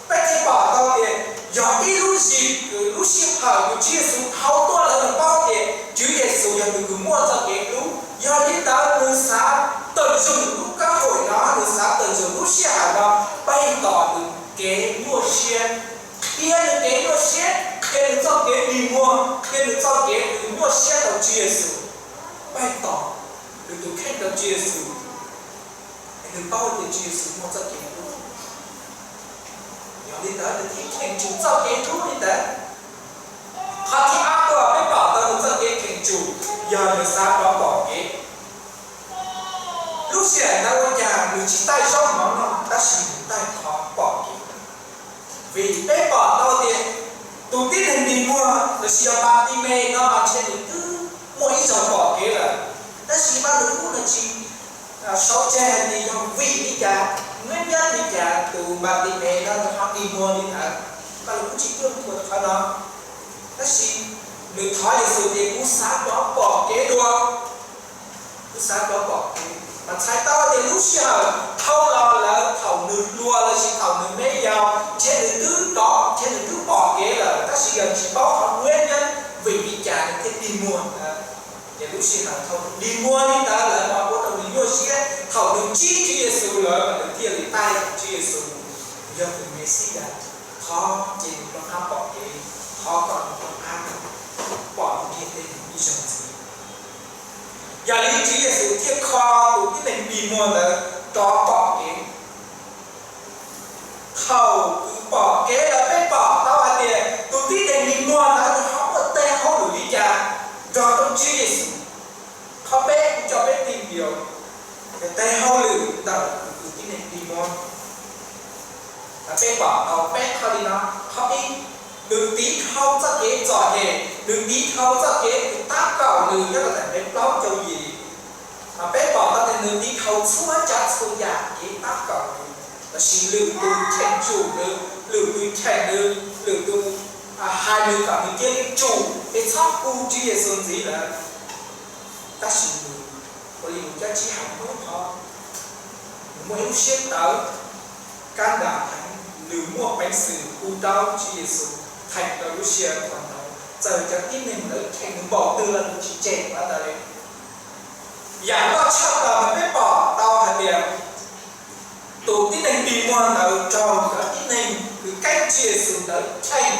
peb thiaj pom tau tias yog ib lub zim kws lub sij hawm kws Tswv Yexus dhau tuaj lawm, nws paub tias Tswv Yexus yog tus kws muaj txoj kev hlub. Yog li ntawd nws xav tận dụng lub kab hauj no, nws xav tận dụng lub sij hawm no, bày tỏ nws kev nyuaj siab, qhia nws kev nyuaj siab, qhia nws txoj kev dig muag, qhia nws txoj kev kws nyuaj siab rau Tswv Yexus, bày tỏ nws tus kheej rau Tswv Yexus. Nws paub tias Tswv Yexus muaj txoj kev hlub, yog li ntawd nws thiaj cheem tsum txoj kev hlub li ntawd. yog nws xav rov pom kev. Lub sij hawm ntawd ua cas nws tsis taij zaub mov noj, tab sis nws taij qhov pom kev. Vim peb pom tau tias tus tib neeg dig muag lossis yog Npatimes no ntshe nws twb muaj ib zaug pom kev lawm, tab sis Vajluskub no tsis sau tseg hais tias yog vim li cas, nyob nyob li cas tus Npatimes no nws ho dig muag li ntawd. Vajluskub tsis tuaj qhia qhov no, tab sis nws thov Yexus tias kuv xav rov pom kev dua. Kuv xav rov pom kev. Mas txhais tau tias lub sij hawm dhau los lawm thaum nws hluas lossis thaum nws me yau, ntshe nws twb rov, ntshe nws twb pom kev lawm, tab sis yog tsis paub qhov nyob nyob vim li cas nws thiaj dig muag. Ces lub sij hawm thaum nws dig muag li ntawd lawm mas ua rau nws nyuaj siab. Thaum nws ntsib Tswv Yexus lawm mas nws thiaj li taij Tswv Yexus yog tus Mexiyas, thov ces nws rov qab pom kev, thov kom nws rov qab pom ntiaj teb ib zaug ntxiv. Yog li Tswv Yexus thiaj kho tus tib neeg dig muag ntawd rov pom kev. Thaum nws pom kev lawm peb pom tau hais tias tus tib neeg dig muag ntawd nws ho muaj tes hauj lwm li cas nrog rau Tswv Yexus. Qhov peb kuv coj peb tig ntiav, tes hauj lwm ntawm tus tib neeg dig muag, peb pom tau peb qhov li no. Qhov ib, nws tiv dhau txoj kev txom nyem, nws tiv dhau txoj kev tab kaum nws nyob rau ntawm nqe plaub caug yim. Mas peb pom tau tias nws tiv dhau txhua tsav txhua yam kev tab kaum nws, tab sis lwm tus cheem tsum nws, lwm tus cheem nws, lwm tus hais nws kom nws cia li tsum es txhob hu Tswv Yexus ntxiv lawm. Tab sis nws ua li nws cov tsib hais muaj ib qho, nws muaj ib lub siab tawv, kab ntas heev, nws muaj peev xwm hu rau Tswv Yexus theem rau lub sij hawm ntawd. Txawm cov tib neeg ntawd cheem nws npaum twg los nws tsis tseg ntawd li. Yam loj tshaj plaws mas peb pom tau hais tias tus tib neeg dig muag ntawd raug cov tib neeg uas keeb Tswv Yexus ntawd cheem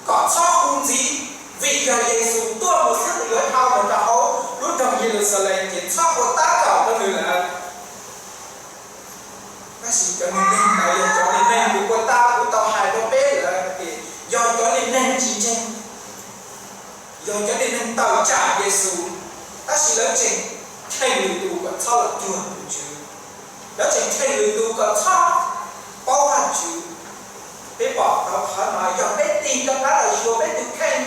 kom txhob hu ntxiv, vim yog Yexus tuaj mus xwb nws yuav dhau mus rau hauv lub nroog Yeluxalees ces txhob ua tab kaum rau nws lawm. Tab sis cov neeg ntawd yog cov neeg uas ua tab kuv tau hais rau peb lawm tias yog cov neeg tsis ntseeg, yog cov neeg tawm tsam Yexus, tab sis lawv tseem cheem lwm tus kom txhob los cuag tus Tswv, lawv tseem cheem lwm tus kom txhob paub Vajtswv. Peb pom tau qhov no yog peb tig rov qab los xyuas peb tus kheej,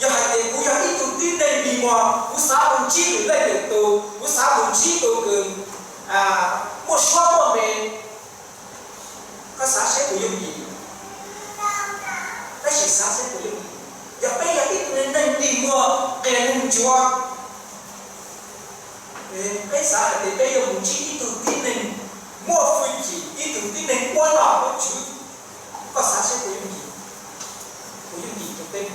yog hais tias kuv yog ib tug tib neeg dig muag, kuv xav mus ntsib lwm leej lwm tus, kuv xav mus ntsib tus uas muaj suab muaj npe, koj xav seb puas yooj yim? Tab sis xav seb puas yooj yim, yog peb yog ib tug neeg dig muag qias neeg ntsuav, peb xav hais tias peb yuav mus ntsib ib tug tib neeg muaj hwj chim, ib tug tib neeg ua nom ua tswv, koj xav seb puas yooj yim? Puas yooj yim rau peb?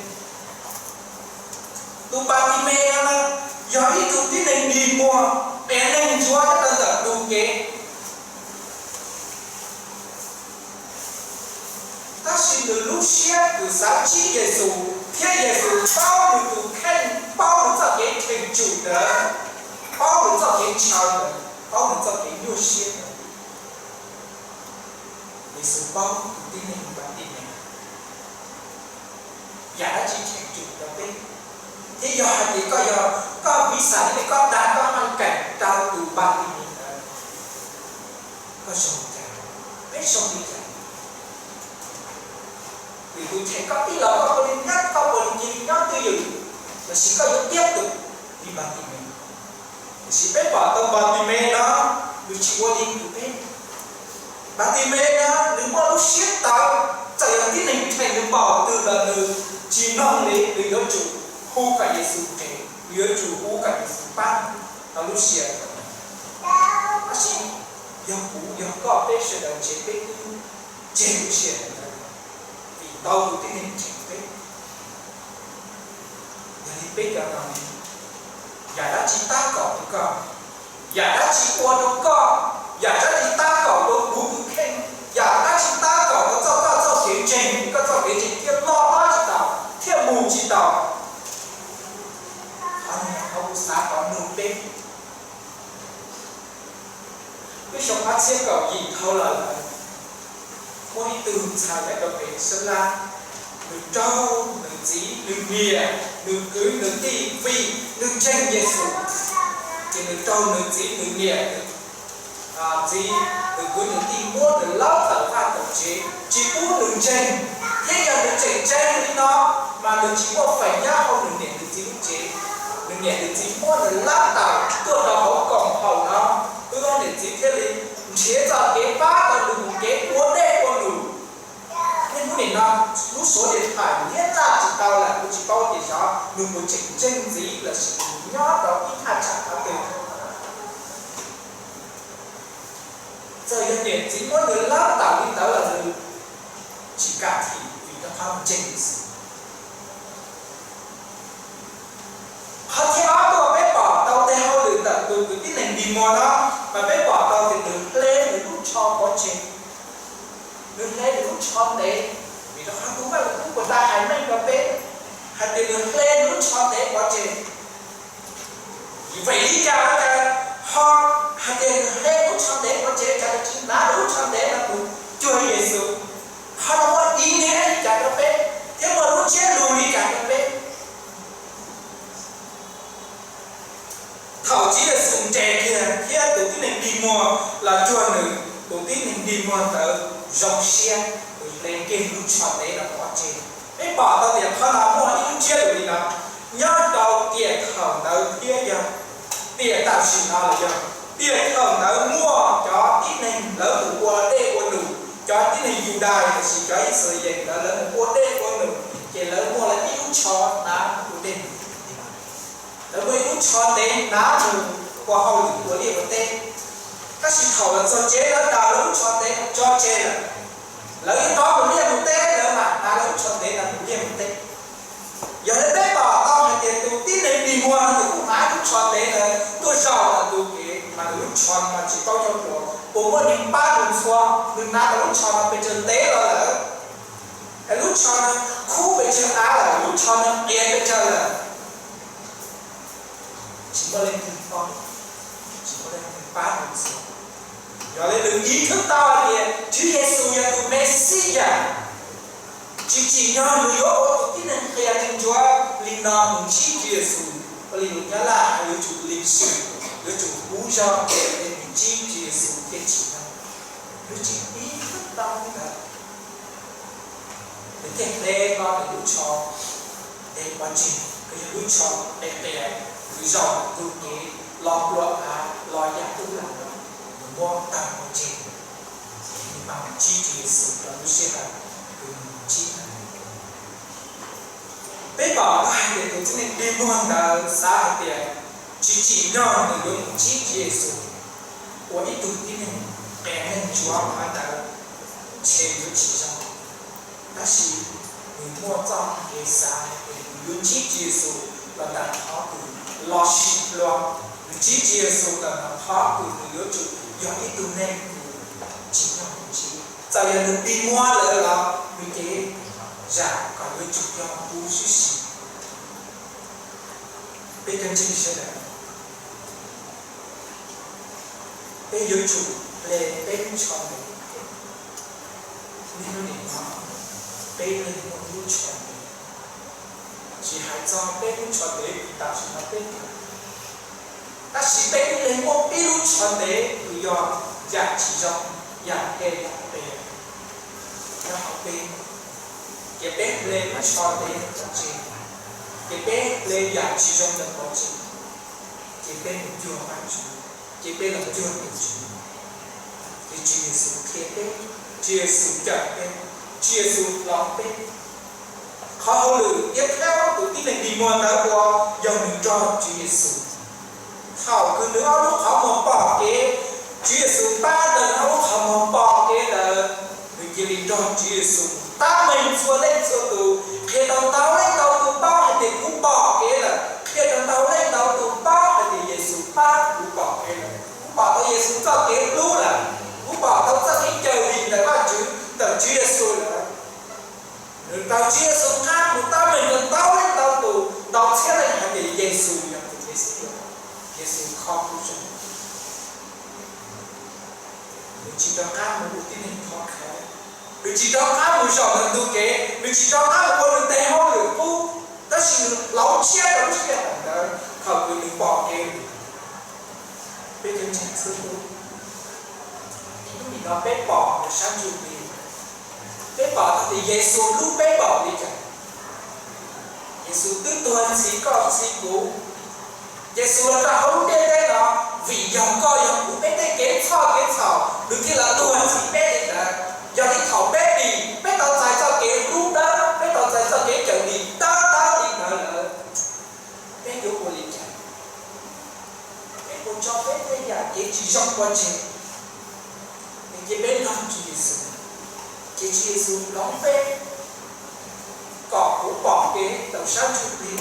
Tus Npatimes no yog ib tug tib neeg dig muag qias neeg ntsuav nyob rau ntawm tus kev, tab sis nws lub siab nws xav ntsib Yexus thiab Yexus paub nws tus kheej, paub nws txoj kev cheem tsum ntawd, paub nws txoj kev ntshaw ntawd, paub nws txoj kev nyuaj siab ntawd. Yexus paub tus tib neeg Npatimes yam dab tsi cheem tsum rau peb, thiab yog hais tias koj yog, koj piv xam li koj dag koj haj keem rau tus Npatimes ntawd, koj zoo li cas? Peb zoo li cas? Vim tus cheem koj tij laug koj ua li nyob, koj ua li cia li nyob twj ywm, lossis koj yuav tiab tus li Npatimes? Tiam sis peb pom tau Npatimes no nws tsis ua li tus peb. Npatimes no nws muaj lub siab tawv, txawm yog tib neeg cheem nws npaum twg los nws tsis mloog li, nws yuav tsum hu kom Yexus nqes, nws yuav tsum hu kom Yexus pab nws tau lub sij hawm. Tab sis yog kuv yog koj peb sawv daws ntshe peb twb tseg lub sij hawm ntawd, vim ntau tus tib neeg cheem peb. Yog li peb cov no, yam dab tsi tab kaum rau koj? Yam dab tsi ua rau koj? Yam dab tsi tab kaum rau kuv tus kheej? Yam dab tsi tab kaum rau txoj, koj txoj kev ntseeg, koj txoj kev ntseeg thiaj loj hlob tsis tau, thiaj mus tsis tau? Qhov no yog qhov kuv xav kom nug peb. Lub xyoo ob txhiab kaum yim dhau los lawm, muaj ib tug ntxhais nyob rau pem Xeeb Lab, Nws raug nws txiv nws niam, nws kwv nws tij, vim nws ntseeg Yexus, ces nws raug nws txiv nws niam, nws txiv nws kwv nws tij muab nws laub tawm vaj tawm tsev tsis pub nws ntseeg. Thiab yog nws tseem ntseeg li no, mas nws tsis muaj feem nyob hauv nws niam nws txiv lub tsev. Nws niam nws txiv muab nws laub tawm tuaj rau hauv koom haum no, wb ob niam txiv thiaj li nrhiav txoj kev pab rau nws mus kev ua dej ua num. Niaj hnub nim no, lub suav diam thais liab laj tsis tau lawm, kuv tsis paub tias xyov nws puas tseem ntseeg ntxiv lossis nws nyob rau ib thaj tsam qhov twg. Txawm yog niam txiv muab nws laub tawm li ntawd los nws tsis kam thim vim rau qhov ntseeg Yexus. Qhov thib ob tuaj peb pom tau tej hauj lwm ntawm tus kwv tij neeg Npis Muas no, mas peb pom tau tias nws hle nws lub tsho pov tseg. Nws hle nws lub tsho ntev, vim rau qhov tus Vajluskub puas tas hais meej rau peb hais tias nws hle nws lub tsho ntev pov tseg. Vim li cas ua cas ho hais tias nws hle lub tsho ntev pov tseg, cas nws tsis hnav nws lub tsho ntev no mus cuag Yexus? Qhov no muaj ib neb li cas rau peb, thiab muaj lub ntsiab lus li cas rau peb? Thaum Tswv Yexus nres kiag thiab tus tib neeg dig muag los cuag nws, tus tib neeg dig muag ntawd zoo siab, nws hle kiag lub tsho ntev no pov tseg. Peb pom tau tias qhov no muaj ib lub ntsiab lus li no nyob rau tiam thaum ntawd thiab yog tiam tam sim no los yog tiam thaum ntawd muaj cov tib neeg lawv mus ua dej ua num, cov tib neeg Yudais lossis cov Yixalayees ntawd lawv mus ua dej ua num, ces lawv muaj lawv ib lub tsho hnav ua dej num. Lawv muaj ib lub tsho ntev hnav mus ua hauj lwm ua liaj ua teb. Tab sis thaum los txog tsev lawv daws lawv lub tsho ntev tso tseg lawm, lawv yuav rov mus liaj mus teb lawv mam hnav lawv lub tsho ntev ntawd mus liaj mus teb. Yog li peb pom tau hais tias tus tib neeg dig muag no nws kuj hnav lub tsho ntev ntawd tuaj zaum ntawm tus kev, mas nws lub tsho no mas tsis paub cov puas puas muaj neeg pab nws ntxhua, nws hnav tau lub tsho no pes tsawg ntev los lawm. Es lub tsho no khub pes tsawg av lawm, lub tsho no qias pes tsawg lawm, tsis muaj leej twg paub, tsis muaj leej twg pab nws ntxhua. Yog li nws ý thức tau hais tias Tswv Yexus yog tus Mexiyas, tsis tsim nyog nws yuav ua tus tib neeg qias neeg ntsuav li no mus ntsib Tswv Yexus. Ua li lus Nyab Laj hais yuav tsum lịch sự, yuav tsum kuv zog ces nws ntsib Tswv Yexus thiaj tsim nyog. Nws tsis ý thức tau li ntawd. Nws thiaj hle tau nws lub tsho ntev pov tseg, nws yog lub tsho ntev qias, nws zaum ntawm tus kev los nplua av los yam ub los no, nws muab tawg pov tseg, nws mam ntsib Tswv Yexus rau lub sij hawm nws mus ntsib ntawd. Peb pom tau hais tias tus tib neeg dig muag ntawd xav hais tias tsis tsim nyog nws yuav mus ntsib Tswv Yexus, ua ib tug tib neeg qias neeg ntsuav qhov ntawd ntshe yuav tsis zoo. Tab sis nws muaj txoj kev xav hais tias nws yuav ntsib Tswv Yexus los ntawm qhov kws los sim dua, nws ntsib Tswv Yexus los ntawm qhov kws nws yuav tsum yog ib tug neeg kws tsim nyog mus ntsib. Txawm yog nws dig muag lawm los nws ces zam kom yuav tsum yog kuv xwb sis. Peb cov ntseeg sawv daws, peb yuav tsum hle peb lub tsho ntev. Niaj hnub nim no peb leeg muaj lub tsho ntev, tsis hais txog peb lub tsho ntev tam sim no peb, tab sis peb ib leeg muaj peb lub tsho ntev kws yog yam tsis zoo, yam hle yam qias nyob hauv peb. Ces peb hle lub tsho ntev ntawd pov tseg, ces peb hle yam tsis zoo ntawd pov tseg, ces peb mus cuag Vajtswv, ces peb los cuag tus Tswv. Ces Tswv Yexus qhia peb, Tswv Yexus cawm peb, Tswv Yexus hloov peb. Qhov hauj lwm thiab tus tib neeg dig muag ntawd ua yog nws nrog Tswv Yexus. Thaum kws nws ob lub qhov muag pom kev, Tswv Yexus pab tau nws ob lub qhov muag pom kev ntawd, nws cia li nrog Tswv Yexus tab meeg txhua leej txhua tus, qhia rau ntau leej ntau tus paub hais tias kuv pom kev lawm, qhia rau ntau leej ntau tus paub hais tias Yexus pab kuv pom kev lawm, kuv pom tau Yexus txoj kev hlub lawm, kuv pom tau txoj kev cawm dim ntawm Vajtswv, ntawm Tswv Yexus lawm. Nws raug Tswv Yexus qab mus tab meeg rau ntau leej ntau tus, ntau txhiab leej hais tias Yexus yog tus Mexiyas, Yexus kho kuv zoo. Nws tsis rov qab mus ua tib neeg khov kho, Nws tsis rov qab mus zaum ntawm ntug kev, nws tsis rov qab mus ua nws tej hauj lwm qub, tab sis nws hloov siab rau lub sij hawm ntawd thaum kws nws pom kev. Peb cov ntseeg txhua tus, hnub no peb pom nws sab ntsuj plig, peb pom tau tias Yexus hlub peb npaum li cas. Yexus twb tuag ntxiv koj ntxiv kuv. Yexus los rau hauv lub ntiaj teb no vim yog koj yog kuv peb tej kev txhoj kev txhaum, nws thiaj los tuag ntxiv peb li ntawd. Yog li thaum peb dim, peb tau txais txoj kev hlub dawb, peb tau txais txoj kev cawm dim dawb dawb li ntawd lawm, peb yuav ua li cas? Peb puas tso peb tej yam kev tsis zoo pov tseg, es cia peb nrog Tswv Yexus, ces Tswv Yexus hloov peb kom kuv pom kev ntawm sab ntsuj plig.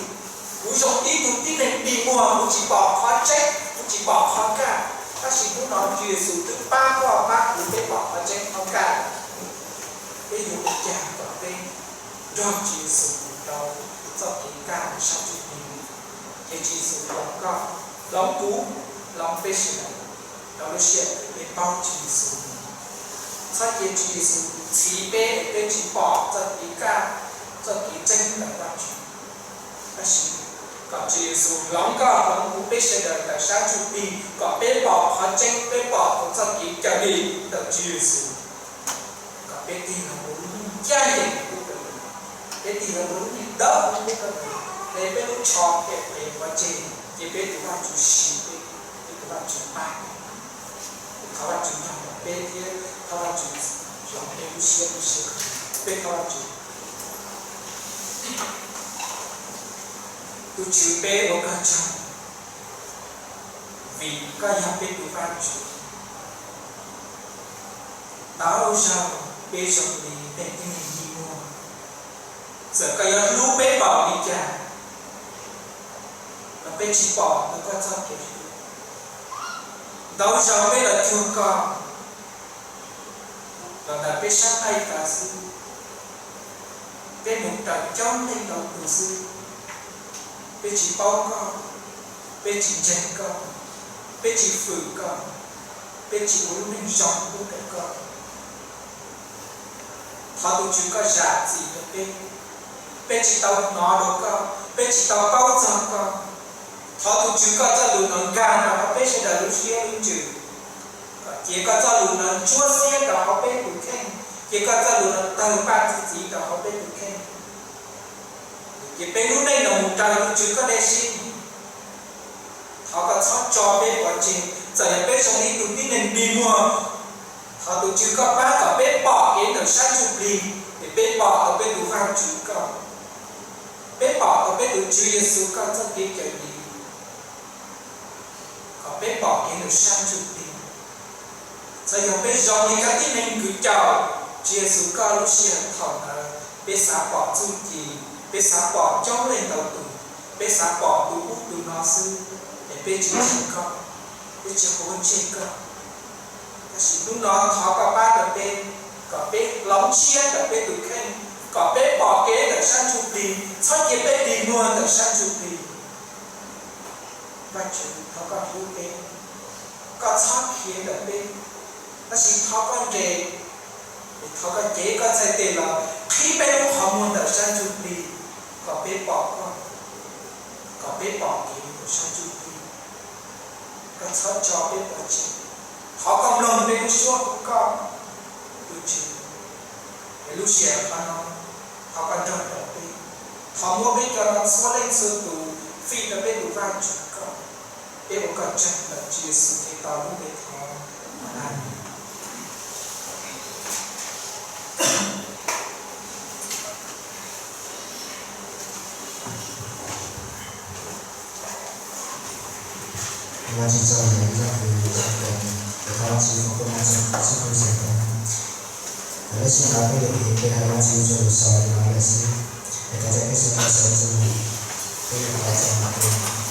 Kuv zoo ib tug tib neeg dig muag, kuv tsis pom qhov tseeb, kuv tsis pom qhov kaj, tab sis hnub no Tswv Yexus twb pab koj pab kuv peb pom qhov tseeb qhov kaj. Peb yuav ua cas kom peb nrog Tswv Yexus mus rau txoj kev kaj ntawm sab ntsuj plig? Ces Tswv Yexus hloov koj, hloov kuv, hloov peb sawv daws rau lub sij hawm peb paub Tswv Yexus. Txhob cia Tswv Yexus ntxiv peb es peb tsis pom txoj kev kaj, txoj kev tseeb ntawm Vajtswv. Tab sis kom Tswv Yexus hloov koj hloov kuv peb sawv daws ntawm sab ntsuj plig kom peb pom qhov tseeb, peb pom tau txoj kev cawm dim ntawm Tswv Yexus. Kom peb tig los ua lub neej ncaj ncees pub rau nws, peb tig los ua lub neej dawb huv pub rau nws, es peb lub tsho phem phem pov tseg, ces peb tus Vajtswv siv peb, peb tus Vajtswv pab peb. Thov Vajtswv nrog nrog peb thiab thov Vajtswv hloov peb lub siab lub siab. Peb thov Vajtswv. Tus Tswv, peb ua koj tsaug vim koj yog peb tus Vajtswv. Tau zaug peb zoo li peb tib neeg dig muag, txawm koj yuav hlub peb npaum li cas los peb tsis pom tau koj txoj kev hlub. Ntau zaug peb los cuag koj los ntawm peb sab nqaij tas xwb, peb mus raws coob leej ntau tus xwb, peb tsis paub koj, peb tsis ntseeg koj, peb tsis fwm koj, peb tsis ua lub neej zoo pub rau koj. Thov tus Tswv koj zam txim rau peb, peb tsis tau hnov dua koj, peb tsis tau paub txog koj. Thov tus Tswv koj txoj lus no nkag rau hauv peb sawv daws lub siab lub ntsws, kom cia koj txoj lus no ntsuab xiab rau hauv peb tus kheej, cia koj txoj lus no tawg paj txi txiv rau hauv peb tus kheej. Ces peb lub neej no mus raws tus Tswv koj dej sib. Thov koj txhob tso peb pov tseg, txawm yog peb zoo li tus tib neeg dig muag. Thov tus Tswv koj pab kom peb pom kev ntawm sab ntsuj plig, es peb pom tau peb tus Vajtswv koj, peb pom tau peb tus Tswv Yexus koj txoj kev cawm dim, kom peb pom kev ntawm sab ntsuj plig. Txawm yog peb zoo li cov tib neeg kws caum Tswv Yexus koj lub sij hawm thaum ntawd, peb xav pom txuj ci, peb xav pom coob leej ntau tus, peb xav pom tus ub tus no xwb, es peb tsis ntseeg koj, peb tsis quav ntsej koj. Tab sis hnub no thov koj pab rau peb, kom peb hloov siab ntawm peb tus kheej, kom peb pom kev ntawm sab ntsuj plig, txhob cia peb dig muag ntawm sab ntsuj plig. Vajtswv, thov koj hlub peb, koj txhob khiav ntawm peb, tab sis thov koj nres, es thov koj cev koj txhais tes los qhib peb lub qhov muag ntawm sab ntsuj plig, kom peb pom koj, kom peb pom kev ntawm sab ntsuj plig. Koj txhob tso peb pov tseg, thov koj mloog peb lub suab hu koj, tus Tswv. Es lub sij hawm qhov no, thov koj nrog rau peb, thov muab peb cov no txhua leej txhua tus fij rau peb tus Vajtswv koj. Peb ua koj tsaug ntawm Tswv Yexus Khetos lub npe thov. Amees. Thov Vajtswv txoj lus nug, thov Vajtswv foom koob hmoov rau Yexus Khetos. Lawv sib tham peb lub hlis, peb hais Vajtswv txoj lus xaus li no lawm xwb. Es thov caw peb sawv daws sawv ntxov, peb yuav los txog ntawm